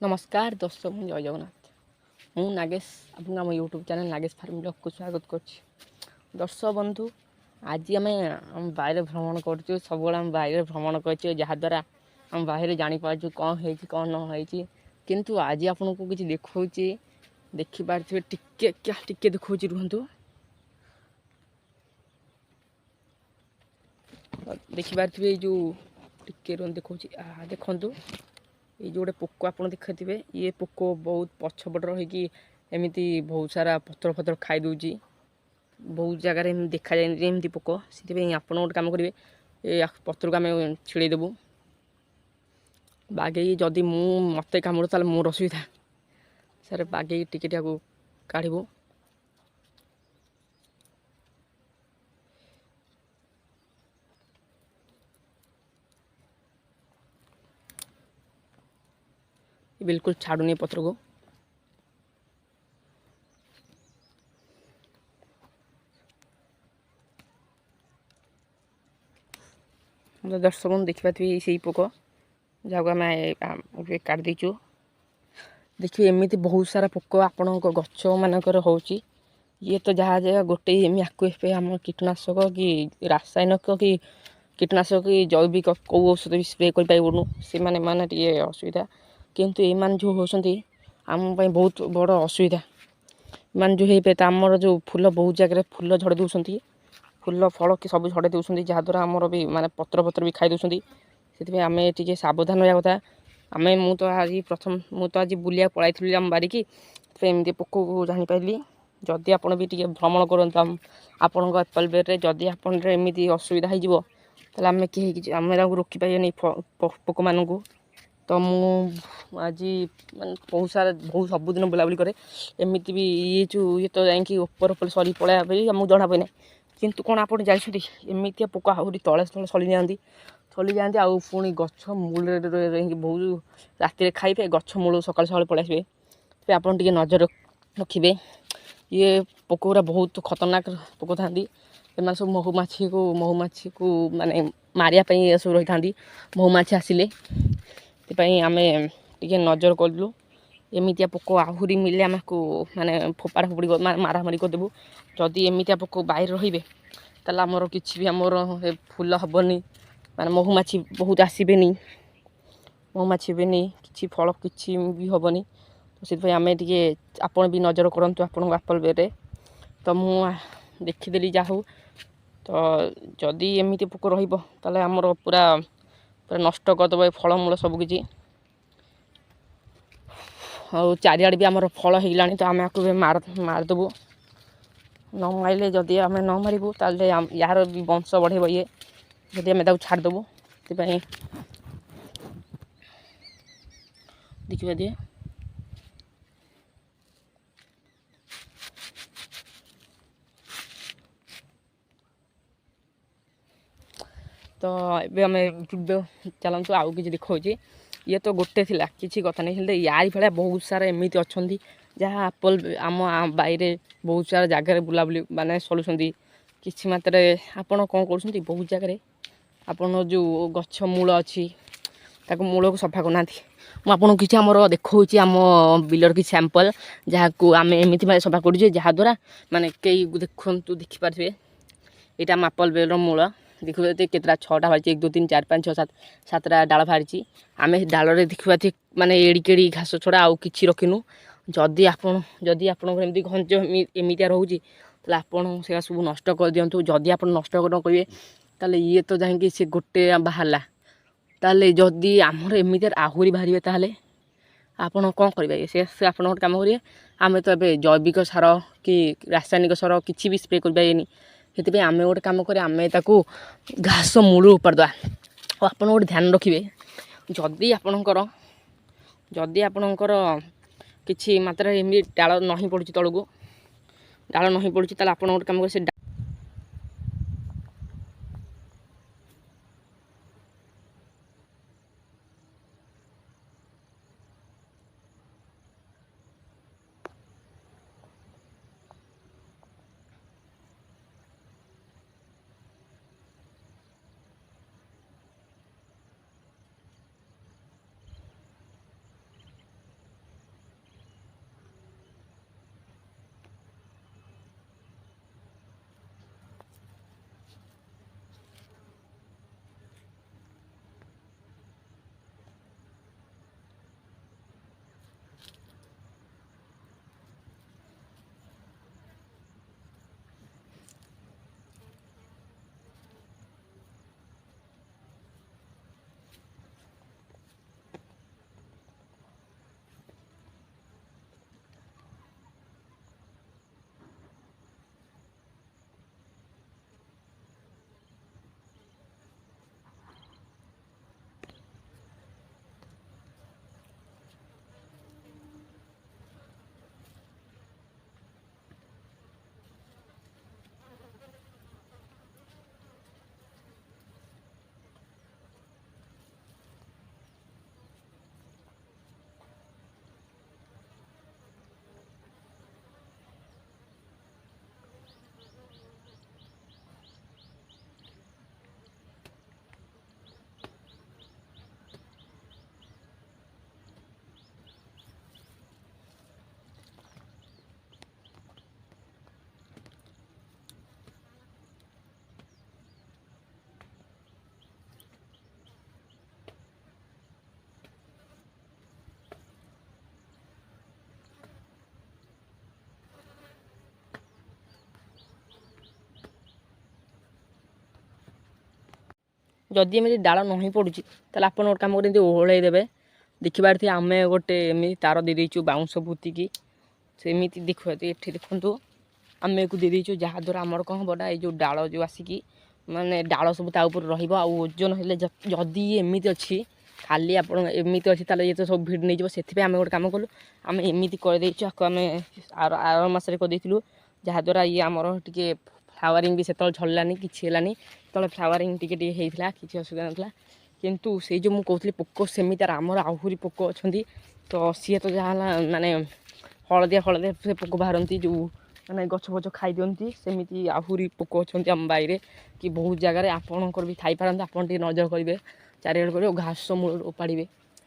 ନମସ୍କାର ଦର୍ଶକ, ଜୟ ଜଗନ୍ନାଥ। ମୁଁ ନାଗେଶ, ଆପଣଙ୍କୁ ଆମ ୟୁଟ୍ୟୁବ୍ ଚ୍ୟାନେଲ୍ ନାଗେଶ ଫାର୍ମ ବ୍ଲଗ୍କୁ ସ୍ୱାଗତ କରୁଛି। ଦର୍ଶକ ବନ୍ଧୁ, ଆଜି ଆମେ ଆମ ବାଇରେ ଭ୍ରମଣ କରୁଛୁ। ସବୁବେଳେ ଆମ ବାଇରେ ଭ୍ରମଣ କରିଛୁ, ଯାହାଦ୍ୱାରା ଆମ ବାହିରେ ଜାଣିପାରୁଛୁ କ'ଣ ହେଇଛି, କ'ଣ ନ ହେଇଛି। କିନ୍ତୁ ଆଜି ଆପଣଙ୍କୁ କିଛି ଦେଖାଉଛି, ଦେଖିପାରୁଥିବେ। ଟିକେ ଟିକେ ଦେଖାଉଛି, ରୁହନ୍ତୁ। ଦେଖିପାରୁଥିବେ ଏଇ ଯେଉଁ, ଟିକେ ରୁହନ୍ତୁ, ଦେଖାଉଛି। ଦେଖନ୍ତୁ, ଏଇ ଯେଉଁ ଗୋଟେ ପୋକ ଆପଣ ଦେଖିଥିବେ। ଇଏ ପୋକ ବହୁତ ପଛପଟ ରହିକି ଏମିତି ବହୁତ ସାରା ପତ୍ର ଫତ୍ର ଖାଇଦେଉଛି। ବହୁତ ଜାଗାରେ ଏମିତି ଦେଖାଯାଏନି ଏମିତି ପୋକ। ସେଥିପାଇଁ ଆପଣ ଗୋଟେ କାମ କରିବେ, ଏ ପତ୍ରକୁ ଆମେ ଛିଡ଼େଇ ଦେବୁ ବାଗେଇକି। ଯଦି ମୁଁ ମୋତେ କାମୁଡ଼େ, ତାହେଲେ ମୋର ଅସୁବିଧା। ସାର୍, ବାଗେଇକି ଟିକେ ଟିକେ କାଢ଼ିବୁ। ବିଲକୁଲ ଛାଡ଼ୁନି ପତ୍ରକୁ। ଦର୍ଶକ ଦେଖିପାରୁଥିବେ, ସେଇ ପୋକ ଯାହାକୁ ଆମେ ଏବେ କାଢ଼ି ଦେଇଛୁ। ଦେଖିବେ, ଏମିତି ବହୁତ ସାରା ପୋକ ଆପଣଙ୍କ ଗଛମାନଙ୍କର ହେଉଛି। ଇଏ ତ ଯାହା ଯାହା ଗୋଟେ ଏମିତି। ଆକୁ ଏବେ ଆମ କୀଟନାଶକ କି ରାସାୟନିକ କି କୀଟନାଶକ କି ଜୈବିକ କେଉଁ ଔଷଧ ବି ସ୍ପ୍ରେ କରିପାରିବୁନୁ। ସେମାନେ ମାନେ ଟିକେ ଅସୁବିଧା। କିନ୍ତୁ ଏମାନେ ଯେଉଁ ହେଉଛନ୍ତି, ଆମ ପାଇଁ ବହୁତ ବଡ଼ ଅସୁବିଧା। ଏମାନେ ଯେଉଁ ହେଇପାରିବେ ତ ଆମର ଯେଉଁ ଫୁଲ, ବହୁତ ଜାଗାରେ ଫୁଲ ଝଡ଼େଇ ଦେଉଛନ୍ତି, ଫୁଲ ଫଳ କି ସବୁ ଝଡ଼େଇ ଦେଉଛନ୍ତି, ଯାହାଦ୍ୱାରା ଆମର ବି ମାନେ ପତ୍ର ପତ୍ର ବି ଖାଇ ଦେଉଛନ୍ତି। ସେଥିପାଇଁ ଆମେ ଟିକେ ସାବଧାନ ରହିବା କଥା। ଆମେ ମୁଁ ତ ଆଜି ପ୍ରଥମ, ମୁଁ ତ ଆଜି ବୁଲିବାକୁ ପଳାଇଥିଲି ଆମ ବାରିକି, ସେଥିପାଇଁ ଏମିତି ପୋକକୁ ଜାଣିପାରିଲି। ଯଦି ଆପଣ ବି ଟିକେ ଭ୍ରମଣ କରନ୍ତୁ ଆପଣଙ୍କ ଆପଲ୍ ବେଡ଼୍ରେ, ଯଦି ଆପଣଙ୍କର ଏମିତି ଅସୁବିଧା ହେଇଯିବ, ତାହେଲେ ଆମେ କେହି କିଛି ଆମେ ତାଙ୍କୁ ରୋକିପାରିବାନି ପୋକମାନଙ୍କୁ। ତ ମୁଁ ଆଜି ମାନେ ବହୁତ ସାରା ବହୁତ ସବୁଦିନ ବୁଲାବୁଲି କରେ। ଏମିତି ବି ଇଏ ଯେଉଁ ଇଏ ତ ଯାଇକି ଉପର ଉପରେ ସରି ପଳାଇବା ପାଇଁ ଆମକୁ ଜଣା ପଡ଼େ ନାହିଁ। କିନ୍ତୁ କ'ଣ ଆପଣ ଜାଣିଛନ୍ତି, ଏମିତିଆ ପୋକ ଆହୁରି ତଳେ ତଳେ ସଳି ଯାଆନ୍ତି, ସଳି ଯାଆନ୍ତି ଆଉ ପୁଣି ଗଛ ମୂଳରେ ରହିକି ବହୁତ ରାତିରେ ଖାଇବେ, ଗଛ ମୂଳରୁ ସକାଳୁ ସକାଳୁ ପଳେଇ ଆସିବେ। ସେଥିପାଇଁ ଆପଣ ଟିକେ ନଜର ରଖିବେ। ଇଏ ପୋକ ଗୁଡ଼ା ବହୁତ ଖତରନାକ ପୋକ ଥାନ୍ତି। ଏମାନେ ସବୁ ମହୁମାଛିକୁ ମାନେ ମାରିବା ପାଇଁ ଏସବୁ ରହିଥାନ୍ତି ମହୁମାଛି ଆସିଲେ। ସେଥିପାଇଁ ଆମେ ଟିକେ ନଜର କଲୁ। ଏମିତିଆ ପୋକ ଆହୁରି ମିଳିଲେ ଆମକୁ ମାନେ ଫୋପାଡ଼ା ଫୋପାଡ଼ି ମାରାମାରି କରିଦେବୁ। ଯଦି ଏମିତିଆ ପୋକ ବାହାରେ ରହିବେ, ତାହେଲେ ଆମର କିଛି ବି ଆମର ଫୁଲ ହେବନି, ମାନେ ମହୁମାଛି ବହୁତ ଆସିବେନି, ମହୁମାଛି ହେବେନି, କିଛି ଫଳ କିଛି ବି ହେବନି। ତ ସେଥିପାଇଁ ଆମେ ଟିକେ ଆପଣ ବି ନଜର କରନ୍ତୁ ଆପଣଙ୍କ ଆପଲ୍ ବେରେ। ତ ମୁଁ ଦେଖିଦେଲି, ଯାହା ହଉ। ତ ଯଦି ଏମିତି ପୋକ ରହିବ, ତାହେଲେ ଆମର ପୁରା ପୁରା ନଷ୍ଟ କରିଦେବ ଏ ଫଳମୂଳ ସବୁକିଛି। ଆଉ ଚାରିଆଡ଼େ ବି ଆମର ଫଳ ହେଇଗଲାଣି। ତ ଆମେ ଆକୁ ଏବେ ମାରିଦେବୁ। ନ ମାରିଲେ, ଯଦି ଆମେ ନ ମାରିବୁ, ତାହେଲେ ୟାର ବି ବଂଶ ବଢ଼େଇବ ଇଏ, ଯଦି ଆମେ ତାକୁ ଛାଡ଼ିଦେବୁ। ସେଥିପାଇଁ ଦେଖିବା ଦିଏ। ତ ଏବେ ଆମେ ଚାଲନ୍ତୁ, ଆଉ କିଛି ଦେଖାଉଛି। ଇଏ ତ ଗୋଟେ ଥିଲା, କିଛି କଥା ନାହିଁ। ହେଲେ ୟାରି ଭଳିଆ ବହୁତ ସାରା ଏମିତି ଅଛନ୍ତି, ଯାହା ଆପଲ୍ ଆମ ବାଇରେ ବହୁତ ସାରା ଜାଗାରେ ବୁଲାବୁଲି ମାନେ ଚଲୁଛନ୍ତି କିଛି ମାତ୍ରାରେ। ଆପଣ କ'ଣ କରୁଛନ୍ତି? ବହୁତ ଜାଗାରେ ଆପଣ ଯେଉଁ ଗଛ ମୂଳ ଅଛି, ତାକୁ ମୂଳକୁ ସଫା କରୁନାହାନ୍ତି। ମୁଁ ଆପଣଙ୍କୁ କିଛି ଆମର ଦେଖାଉଛି ଆମ ବିଲର କିଛି ସାମ୍ପଲ୍, ଯାହାକୁ ଆମେ ଏମିତି ମାନେ ସଫା କରୁଛେ, ଯାହାଦ୍ୱାରା ମାନେ କେହି ଦେଖନ୍ତୁ, ଦେଖିପାରୁଥିବେ। ଏଇଟା ଆମ ଆପଲ୍ ବେଲର ମୂଳ। ଦେଖିବେ କେତେଟା, 6ଟା ବାହାରିଛି। 1, 2, 3, 4, 5, 6, 7, 7ଟା ଡାଳ ବାହାରିଛି। ଆମେ ଡାଳରେ ଦେଖିବା ମାନେ ଏଡ଼ିକି ଏଡ଼ିକି ଘାସ ଛଡ଼ା ଆଉ କିଛି ରଖିନୁ। ଯଦି ଆପଣଙ୍କର ଏମିତି ଘଞ୍ଚ ଏମିତିଆ ରହୁଛି, ତାହେଲେ ଆପଣ ସେଟା ସବୁ ନଷ୍ଟ କରିଦିଅନ୍ତୁ। ଯଦି ଆପଣ ନଷ୍ଟ ନ କରିବେ, ତାହେଲେ ଇଏ ତ ଯାଇକି ସେ ଗୋଟେ ବାହାରିଲା, ତାହେଲେ ଯଦି ଆମର ଏମିତିଆ ଆହୁରି ବାହାରିବେ, ତାହେଲେ ଆପଣ କ'ଣ କରିବେ? ସେ ଆପଣ ଗୋଟେ କାମ କରିବେ। ଆମେ ତ ଏବେ ଜୈବିକ ସାର କି ରାସାୟନିକ ସାର କିଛି ବି ସ୍ପ୍ରେ କରିପାରିବେନି। ସେଥିପାଇଁ ଆମେ ଗୋଟେ କାମ କରିବା, ଆମେ ତାକୁ ଘାସ ମୂଳରୁ ଉପାଡ଼ି ଦେବା। ଆଉ ଆପଣ ଗୋଟେ ଧ୍ୟାନ ରଖିବେ, ଯଦି ଆପଣଙ୍କର କିଛି ମାତ୍ରାରେ ଏମିତି ଡାଳ ନହିଁ ପଡ଼ୁଛି ତଳକୁ, ଡାଳ ନହିଁ ପଡ଼ୁଛି, ତାହେଲେ ଆପଣ ଗୋଟେ କାମ କରିବେ, ସେ ଯଦି ଏମିତି ଡାଳ ନହିଁ ପଡ଼ୁଛି, ତାହେଲେ ଆପଣ ଗୋଟେ କାମ କରି ଏମିତି ଓହଳେଇ ଦେବେ। ଦେଖିପାରୁଥିବେ, ଆମେ ଗୋଟେ ଏମିତି ତାର ଦେଇଦେଇଛୁ ବାଉଁଶ ପୋତିକି। ସେମିତି ଦେଖିପାରୁଥିବେ, ଏଠି ଦେଖନ୍ତୁ, ଆମେ ଏକୁ ଦେଇଦେଇଛୁ, ଯାହାଦ୍ୱାରା ଆମର କ'ଣ ହେବ ନା, ଏଇ ଯେଉଁ ଡାଳ ଯେଉଁ ଆସିକି ମାନେ ଡାଳ ସବୁ ତା ଉପରେ ରହିବ। ଆଉ ଓଜନ ହେଲେ, ଯଦି ଏମିତି ଅଛି ଖାଲି ଆପଣ ଏମିତି ଅଛି, ତାହେଲେ ଇଏ ତ ସବୁ ଭିଡ଼ି ନେଇଯିବ। ସେଥିପାଇଁ ଆମେ ଗୋଟେ କାମ କଲୁ, ଆମେ ଏମିତି କରିଦେଇଛୁ। ଆକୁ ଆମେ ଆର ଆର ମାସରେ କରିଦେଇଥିଲୁ, ଯାହାଦ୍ୱାରା ଇଏ ଆମର ଟିକେ ଫ୍ଲାୱାରିଂ ବି ସେତେବେଳେ ଝଡ଼ିଲାନି, କିଛି ହେଲାନି। ସେତେବେଳେ ଫ୍ଲାୱାରିଂ ଟିକେ ଟିକେ ହେଇଥିଲା, କିଛି ଅସୁବିଧା ନଥିଲା। କିନ୍ତୁ ସେଇ ଯେଉଁ ମୁଁ କହୁଥିଲି ପୋକ, ସେମିତି ଆମର ଆହୁରି ପୋକ ଅଛନ୍ତି। ତ ସିଏ ତ ଯାହା ହେଲା ମାନେ ହଳଦିଆ ହଳଦିଆ ସେ ପୋକ ବାହାରନ୍ତି, ଯେଉଁ ମାନେ ଗଛ ଫଛ ଖାଇଦିଅନ୍ତି। ସେମିତି ଆହୁରି ପୋକ ଅଛନ୍ତି ଆମ ବାଇରେ କି ବହୁତ ଜାଗାରେ, ଆପଣଙ୍କର ବି ଥାଇପାରନ୍ତି। ଆପଣ ଟିକେ ନଜର କରିବେ, ଚାରିଆଡ଼େ କରିବେ, ଘାସ ମୂଳରୁ ଉପାଡ଼ିବେ।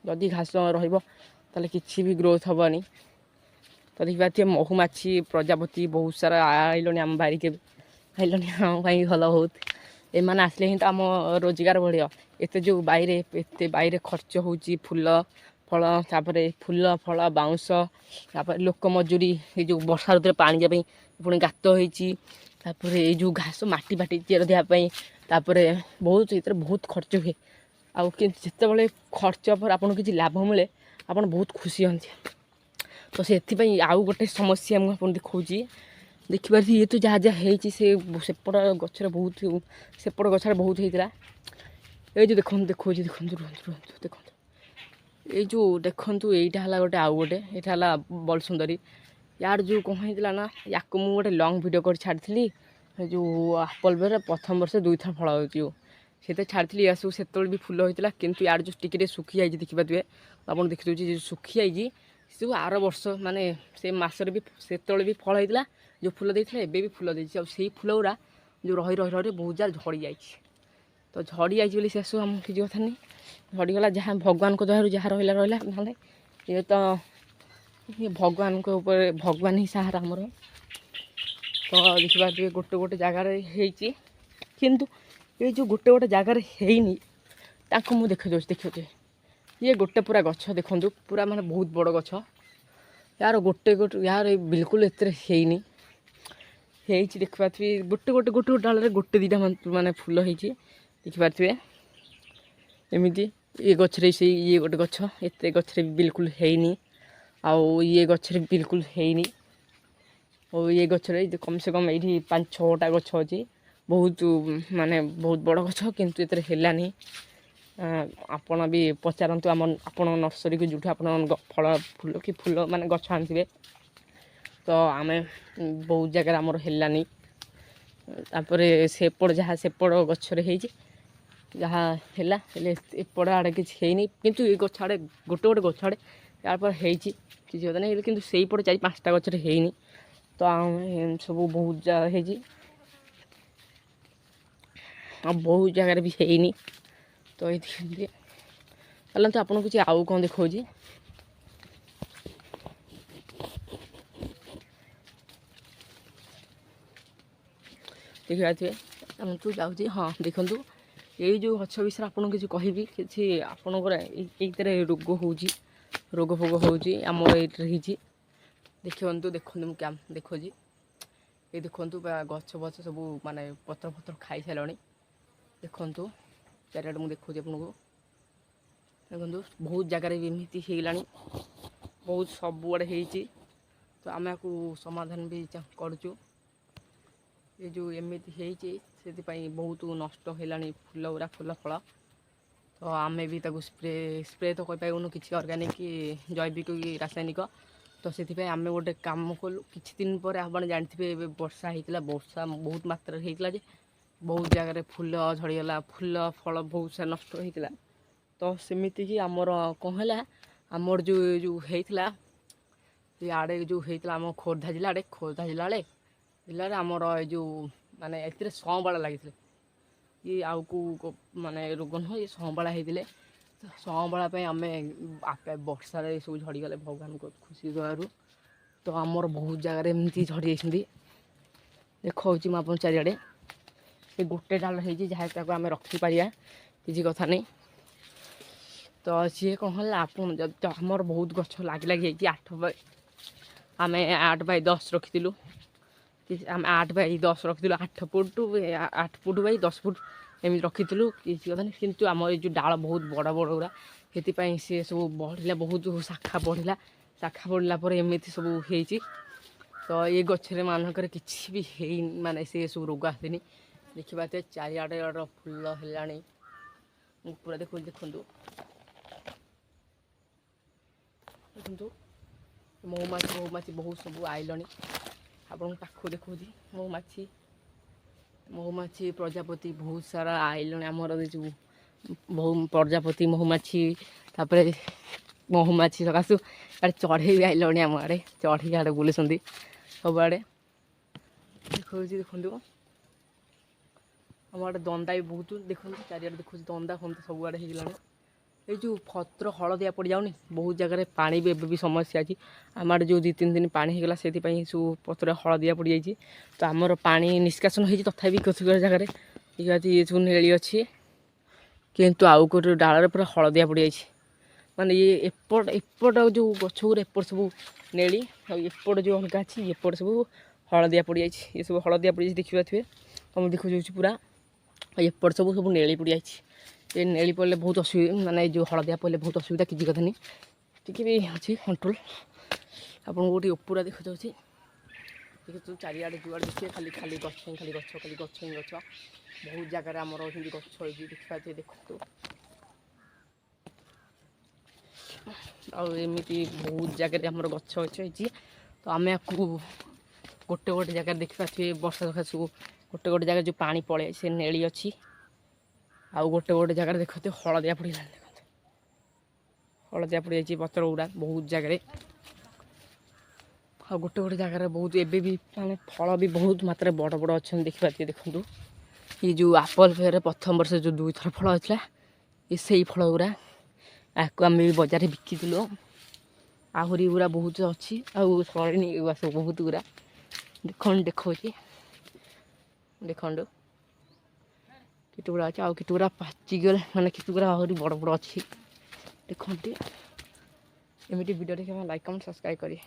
ଯଦି ଘାସ ରହିବ, ତାହେଲେ କିଛି ବି ଗ୍ରୋଥ୍ ହେବନି। ତ ଦେଖିପାରୁଥିବେ, ମହୁମାଛି, ପ୍ରଜାପତି ବହୁତ ସାରା ଆଇଲେଣି ଆମ ବାରିକି ଆଇଲେଣି। ଆମ ପାଇଁ ଭଲ ବହୁତ, ଏମାନେ ଆସିଲେ ହିଁ ତ ଆମ ରୋଜଗାର ବଢ଼ିବ। ଏତେ ଯେଉଁ ବାଇରେ, ଏତେ ବାଇରେ ଖର୍ଚ୍ଚ ହେଉଛି, ଫୁଲ ଫଳ, ତାପରେ ଫୁଲ ଫଳ, ବାଉଁଶ, ତାପରେ ଲୋକ ମଜୁରୀ, ଏଇ ଯେଉଁ ବର୍ଷା ଋତୁରେ ପାଣି ଯିବା ପାଇଁ ପୁଣି ଗାତ ହେଇଛି, ତାପରେ ଏଇ ଯେଉଁ ଘାସ ମାଟି ଫାଟି ଚେର ଦେବା ପାଇଁ, ତାପରେ ବହୁତ ଏଥିରେ ବହୁତ ଖର୍ଚ୍ଚ ହୁଏ। ଆଉ କିନ୍ତୁ ଯେତେବେଳେ ଖର୍ଚ୍ଚ ପରେ ଆପଣଙ୍କୁ କିଛି ଲାଭ ମିଳେ, ଆପଣ ବହୁତ ଖୁସି ହୁଅନ୍ତି। ତ ସେଥିପାଇଁ ଆଉ ଗୋଟେ ସମସ୍ୟା ମୁଁ ଆପଣଙ୍କୁ ଦେଖାଉଛି। ଦେଖିପାରୁଥିବେ, ଇଏ ତ ଯାହା ଯାହା ହେଇଛି, ସେ ସେପଟ ଗଛରେ ବହୁତ, ସେପଟ ଗଛରେ ବହୁତ ହେଇଥିଲା। ଏଇ ଯେଉଁ ଦେଖନ୍ତୁ, ଦେଖାଉଛି, ଦେଖନ୍ତୁ, ରୁହନ୍ତୁ ରୁହନ୍ତୁ, ଦେଖନ୍ତୁ। ଏଇ ଯେଉଁ ଦେଖନ୍ତୁ, ଏଇଟା ହେଲା ଗୋଟେ, ଆଉ ଗୋଟେ ଏଇଟା ହେଲା ବଲସୁନ୍ଦରୀ। ୟାର ଯେଉଁ କ'ଣ ହେଇଥିଲା ନା, ୟାକୁ ମୁଁ ଗୋଟେ ଲଙ୍ଗ୍ ଭିଡ଼ିଓ କରି ଛାଡ଼ିଥିଲି। ଏ ଯେଉଁ ଆପଲ୍ ବେରେ ପ୍ରଥମ ବର୍ଷ ଦୁଇଥର ଫଳ ହେଉଛି, ସେଇଟା ଛାଡ଼ିଥିଲି। ୟା ସବୁ ସେତେବେଳେ ବି ଫୁଲ ହେଇଥିଲା, କିନ୍ତୁ ୟାର ଯେଉଁ ଟିକେ ଟିକେ ଶୁଖିଯାଇଛି, ଦେଖିପାରୁଥିବେ ଆପଣ, ଦେଖିଦେଉଛି ଯେଉଁ ଶୁଖିଯାଇଛି ସବୁ। ଆର ବର୍ଷ ମାନେ ସେ ମାସରେ ବି ସେତେବେଳେ ବି ଫଳ ହେଇଥିଲା, ଯେଉଁ ଫୁଲ ଦେଇଥିଲା, ଏବେ ବି ଫୁଲ ଦେଇଛି। ଆଉ ସେଇ ଫୁଲ ଗୁଡ଼ା ଯେଉଁ ରହି ରହି ରହି ବହୁତ ଜାଗାରେ ଝଡ଼ି ଯାଇଛି। ତ ଝଡ଼ି ଯାଇଛି ବୋଲି ସେସବୁ ଆମକୁ କିଛି କଥା ନାହିଁ। ଝଡ଼ିଗଲା, ଯାହା ଭଗବାନଙ୍କ ଦୟାରୁ ଯାହା ରହିଲା ରହିଲା, ନହେଲେ ଇଏ ତ ଇଏ ଭଗବାନଙ୍କ ଉପରେ, ଭଗବାନ ହିଁ ସାହାରା ଆମର। ତ ଦେଖିପାରୁଥିବେ, ଗୋଟେ ଗୋଟେ ଜାଗାରେ ହେଇଛି, କିନ୍ତୁ ଏଇ ଯେଉଁ ଗୋଟେ ଗୋଟେ ଜାଗାରେ ହେଇନି, ତାଙ୍କୁ ମୁଁ ଦେଖାଇ ଦେଉଛି। ଦେଖିପାରୁଥିବେ, ଇଏ ଗୋଟେ ପୁରା ଗଛ ଦେଖନ୍ତୁ, ପୁରା ମାନେ ବହୁତ ବଡ଼ ଗଛ। ୟାର ଗୋଟେ ଗୋଟେ, ୟାର ବିଲକୁଲ ଏଥିରେ ହେଇନି। ହେଇଛି, ଦେଖିପାରୁଥିବେ, ଗୋଟେ ଗୋଟେ ଗୋଟେ ଗୋଟେ ଡାଳରେ ଗୋଟେ ଦୁଇଟା ମାନେ ଫୁଲ ହେଇଛି, ଦେଖିପାରୁଥିବେ ଏମିତି। ଇଏ ଗଛରେ ସେଇ, ଇଏ ଗୋଟେ ଗଛ, ଏତେ ଗଛରେ ବିଲକୁଲ ହେଇନି। ଆଉ ଇଏ ଗଛରେ ବିଲକୁଲ ହେଇନି। ଆଉ ଇଏ ଗଛରେ କମ୍ ସେ କମ୍ ଏଇଠି 5 6ଟା ଗଛ ଅଛି, ବହୁତ ମାନେ ବହୁତ ବଡ଼ ଗଛ, କିନ୍ତୁ ଏଥିରେ ହେଲାନି। ଆପଣ ବି ପଚାରନ୍ତୁ ଆମ ଆପଣଙ୍କ ନର୍ସରୀକୁ, ଯେଉଁଠୁ ଆପଣ ଫଳ ଫୁଲ କି ଫୁଲ ମାନେ ଗଛ ଆଣିଥିବେ। ତ ଆମେ ବହୁତ ଜାଗାରେ ଆମର ହେଲାନି। ତାପରେ ସେପଟ ଯାହା ସେପଟ ଗଛରେ ହେଇଛି, ଯାହା ହେଲା ହେଲେ, ଏପଟ ଆଡ଼େ କିଛି ହେଇନି। କିନ୍ତୁ ଏ ଗଛ ଆଡ଼େ, ଗୋଟେ ଗୋଟେ ଗଛ ଆଡ଼େ ତାପରେ ହେଇଛି, କିଛି କଥା ନାହିଁ। କିନ୍ତୁ ସେଇପଟେ 4 5ଟା ଗଛରେ ହେଇନି। ତ ଆମେ ସବୁ ବହୁତ ଜାଗା ହେଇଛି, ଆଉ ବହୁତ ଜାଗାରେ ବି ହେଇନି। ତ ଏଇଠି ଚାଲନ୍ତୁ, ଆପଣଙ୍କୁ କିଛି ଆଉ କ'ଣ ଦେଖାଉଛି। ଦେଖିପାରୁଥିବେ, ଚାଲନ୍ତୁ ଯାଉଛି। ହଁ, ଦେଖନ୍ତୁ, ଏଇ ଯେଉଁ ଗଛ ବିଷୟରେ ଆପଣଙ୍କୁ କିଛି କହିବି। କିଛି ଆପଣଙ୍କର ଏଇଥିରେ ରୋଗ ହେଉଛି, ରୋଗ ଫୋଗ ହେଉଛି, ଆମର ଏଇଥିରେ ହେଇଛି। ଦେଖନ୍ତୁ ଦେଖନ୍ତୁ, ମୁଁ ଦେଖୁଛି। ଏଇ ଦେଖନ୍ତୁ, ଗଛ ଫଛ ସବୁ ମାନେ ପତ୍ର ଫତ୍ର ଖାଇସାରିଲଣି। ଦେଖନ୍ତୁ ଚାରିଆଡ଼େ, ମୁଁ ଦେଖାଉଛି ଆପଣଙ୍କୁ। ଦେଖନ୍ତୁ, ବହୁତ ଜାଗାରେ ବି ଏମିତି ହେଇଗଲାଣି, ବହୁତ ସବୁଆଡ଼େ ହେଇଛି। ତ ଆମେ ଆକୁ ସମାଧାନ ବି କରୁଛୁ। ଏ ଯେଉଁ ଏମିତି ହେଇଛି, ସେଥିପାଇଁ ବହୁତ ନଷ୍ଟ ହେଲାଣି ଫୁଲ ଗୁଡ଼ା, ଫୁଲ ଫଳ। ତ ଆମେ ବି ତାକୁ ସ୍ପ୍ରେ ତ କରିପାରିବୁନୁ କିଛି ଅର୍ଗାନିକ୍ କି ଜୈବିକ କି ରାସାୟନିକ। ତ ସେଥିପାଇଁ ଆମେ ଗୋଟେ କାମ କଲୁ। କିଛି ଦିନ ପରେ ଆପଣ ଜାଣିଥିବେ, ଏବେ ବର୍ଷା ହେଇଥିଲା, ବର୍ଷା ବହୁତ ମାତ୍ରାରେ ହେଇଥିଲା ଯେ ବହୁତ ଜାଗାରେ ଫୁଲ ଝଡ଼ିଗଲା, ଫୁଲ ଫଳ ବହୁତ ସାରା ନଷ୍ଟ ହେଇଥିଲା। ତ ସେମିତିକି ଆମର କ'ଣ ହେଲା, ଆମର ଯେଉଁ ଯେଉଁ ହେଇଥିଲା ଇଆଡ଼େ, ଯେଉଁ ହେଇଥିଲା ଆମ ଖୋର୍ଦ୍ଧା ଜିଲ୍ଲା ଆଡ଼େ, ଖୋର୍ଦ୍ଧା ଜିଲ୍ଲାରେ ଆମର ଏ ଯେଉଁ ମାନେ ଏଥିରେ ସଅଁବାଳ ଲାଗିଥିଲେ। ଇଏ ଆଉ କେଉଁ ମାନେ ରୋଗ ନୁହଁ, ଇଏ ସଅଁବାଳା ହେଇଥିଲେ। ତ ସଅଁବାଳା ପାଇଁ ଆମେ ଆପେ ବର୍ଷାରେ ସବୁ ଝଡ଼ିଗଲେ ଭଗବାନଙ୍କ ଖୁସି ଦୟାରୁ। ତ ଆମର ବହୁତ ଜାଗାରେ ଏମିତି ଝଡ଼ି ଯାଇଛନ୍ତି। ଦେଖାଉଛି ମୁଁ ଆପଣ ଚାରିଆଡ଼େ। ସେ ଗୋଟେ ଡାଳ ହେଇଛି ଯାହା, ତାକୁ ଆମେ ରଖିପାରିବା, କିଛି କଥା ନାହିଁ। ତ ସିଏ କ'ଣ ହେଲା, ଆପଣ ଯଦି ଆମର ବହୁତ ଗଛ ଲାଗି ଲାଗି ହେଇଛି। 8 ବାଇ, ଆମେ 8 ବାଇ 10 ରଖିଥିଲୁ, ଆମେ 8 ବାଇ 10 ରଖିଥିଲୁ, 8 ଫୁଟ, 8 ଫୁଟ ବାଇ 10 ଫୁଟ ଏମିତି ରଖିଥିଲୁ, କିଛି କଥା ନାହିଁ। କିନ୍ତୁ ଆମର ଏଇ ଯେଉଁ ଡାଳ ବହୁତ ବଡ଼ ବଡ଼ ଗୁଡ଼ା, ସେଥିପାଇଁ ସିଏ ସବୁ ବଢ଼ିଲା, ବହୁତ ଶାଖା ବଢ଼ିଲା। ଶାଖା ବଢ଼ିଲା ପରେ ଏମିତି ସବୁ ହେଇଛି। ତ ଏ ଗଛରେ ମାନଙ୍କରେ କିଛି ବି ହେଇନି, ମାନେ ସେ ସବୁ ରୋଗ ଆସିନି। ଦେଖିବା ଚାରିଆଡ଼େ ଆଡ଼େ ଫୁଲ ହେଲାଣି। ମୁଁ ପୁରା ଦେଖୁଛି, ଦେଖନ୍ତୁ ଦେଖନ୍ତୁ, ମହୁମାଛି ମହୁମାଛି ବହୁତ ସବୁ ଆଇଲଣି। ଆପଣଙ୍କ ପାଖକୁ ଦେଖାଉଛି ମହୁମାଛି, ମହୁମାଛି ପ୍ରଜାପତି ବହୁତ ସାରା ଆଇଲଣି। ଆମର ଯେଉଁ ବହୁ ପ୍ରଜାପତି ମହୁମାଛି, ତାପରେ ମହୁମାଛି ସକାଶୁ ଆଡ଼େ ଚଢ଼େଇ ବି ଆଇଲଣି। ଆମ ଆଡ଼େ ଚଢ଼େଇ ଆଡ଼େ ବୁଲୁଛନ୍ତି ସବୁଆଡ଼େ। ଦେଖାଉଛି ଦେଖନ୍ତୁ, ଆମ ଆଡ଼େ ଦନ୍ଦା ବି ବହୁତ। ଦେଖନ୍ତୁ ଚାରିଆଡ଼େ ଦେଖୁଛି, ଦନ୍ଦା ଫନ୍ଦା ସବୁଆଡ଼େ ହେଇଗଲାଣି। ଏଇ ଯେଉଁ ପତ୍ର ହଳଦିଆ ପଡ଼ିଯାଉନି ବହୁତ ଜାଗାରେ, ପାଣି ବି ଏବେ ବି ସମସ୍ୟା ଅଛି। ଆମ ଆଡ଼େ ଯେଉଁ 2-3 ଦିନ ପାଣି ହେଇଗଲା, ସେଥିପାଇଁ ସବୁ ପତ୍ର ହଳଦିଆ ପଡ଼ିଯାଇଛି। ତ ଆମର ପାଣି ନିଷ୍କାସନ ହେଇଛି, ତଥାପି କିଛି କିଛି ଜାଗାରେ ଇଏ ସବୁ ନେଳି ଅଛି। କିନ୍ତୁ ଆଉ ଗୋଟେ ଡାଳରେ ପୁରା ହଳଦିଆ ପଡ଼ିଯାଇଛି। ମାନେ ଇଏ ଏପଟ ଏପଟ ଯେଉଁ ଗଛ ଗୁଡ଼ା ଏପଟ ସବୁ ନେଳି, ଆଉ ଏପଟ ଯେଉଁ ଅଲଗା ଅଛି, ଏପଟ ସବୁ ହଳଦିଆ ପଡ଼ିଯାଇଛି। ଏ ସବୁ ହଳଦିଆ ପଡ଼ିଯାଇଛି, ଦେଖିପାରୁଥିବେ ତ ମୁଁ ଦେଖୁଛି ପୁରା। ଆଉ ଏପଟ ସବୁ ସବୁ ନେଳି ପଡ଼ିଯାଇଛି। ଏ ନେଳି ପଡ଼ିଲେ ବହୁତ ଅସୁବିଧା, ମାନେ ଏ ଯେଉଁ ହଳଦିଆ ପଡ଼ିଲେ ବହୁତ ଅସୁବିଧା। କିଛି କଥା ନାହିଁ, ଟିକେ ବି ଅଛି କଣ୍ଟ୍ରୋଲ। ଆପଣଙ୍କୁ ଗୋଟେ ଉପରା ଦେଖାଯାଉଛି, ଦେଖନ୍ତୁ ଚାରିଆଡ଼େ ଯୁଆଡ଼େ ଦେଖିବେ ଖାଲି ଖାଲି ଗଛ ହିଁ ଖାଲି ଗଛ, ଖାଲି ଗଛ ହିଁ ଗଛ। ବହୁତ ଜାଗାରେ ଆମର ସେମିତି ଗଛ ହେଇଛି, ଦେଖିପାରୁଥିବେ ଦେଖନ୍ତୁ। ଆଉ ଏମିତି ବହୁତ ଜାଗାରେ ଆମର ଗଛ ଗଛ ହେଇଛି। ତ ଆମେ ଆକୁ ଗୋଟେ ଗୋଟେ ଜାଗାରେ ଦେଖିପାରୁଥିବେ, ବର୍ଷା ସକାଶୁ ଗୋଟେ ଗୋଟେ ଜାଗାରେ ଯେଉଁ ପାଣି ପଳାଏ ସେ ନେଳି ଅଛି, ଆଉ ଗୋଟେ ଗୋଟେ ଜାଗାରେ ଦେଖନ୍ତୁ ହଳଦିଆ ପଡ଼ିଗଲାଣି। ଦେଖନ୍ତୁ ହଳଦିଆ ପଡ଼ିଯାଇଛି ପତ୍ର ଗୁଡ଼ା ବହୁତ ଜାଗାରେ। ଆଉ ଗୋଟେ ଗୋଟେ ଜାଗାରେ ବହୁତ ଏବେ ବି ମାନେ ଫଳ ବି ବହୁତ ମାତ୍ରାରେ ବଡ଼ ବଡ଼ ଅଛନ୍ତି, ଦେଖିପାରୁଥିବେ ଦେଖନ୍ତୁ। ଏ ଯେଉଁ ଆପଲ୍ ଫେରେ ପ୍ରଥମ ବର୍ଷ ଯେଉଁ 2 ଥର ଫଳ ହେଇଥିଲା, ଏ ସେଇ ଫଳ ଗୁଡ଼ା ଆକୁ ଆମେ ବି ବଜାରରେ ବିକିଥିଲୁ। ଆହୁରି ଗୁଡ଼ା ବହୁତ ଅଛି, ଆଉ ସରିନି ଏଗୁଡ଼ା ସବୁ ବହୁତ ଗୁଡ଼ା। ଦେଖନ୍ତୁ ଦେଖାଉଛି ଦେଖନ୍ତୁ, କେତେ ଗୁଡ଼ା ଅଛି। ଆଉ କେତେ ଗୁଡ଼ା ପାଚିଗଲେ, ମାନେ କେତେ ଗୁଡ଼ା ଆହୁରି ବଡ଼ ବଡ଼ ଅଛି ଦେଖନ୍ତୁ। ଏମିତି ଭିଡ଼ିଓ ଦେଖିବା ଲାଇକ୍, କମେଣ୍ଟ, ସବସ୍କ୍ରାଇବ୍ କରିବେ।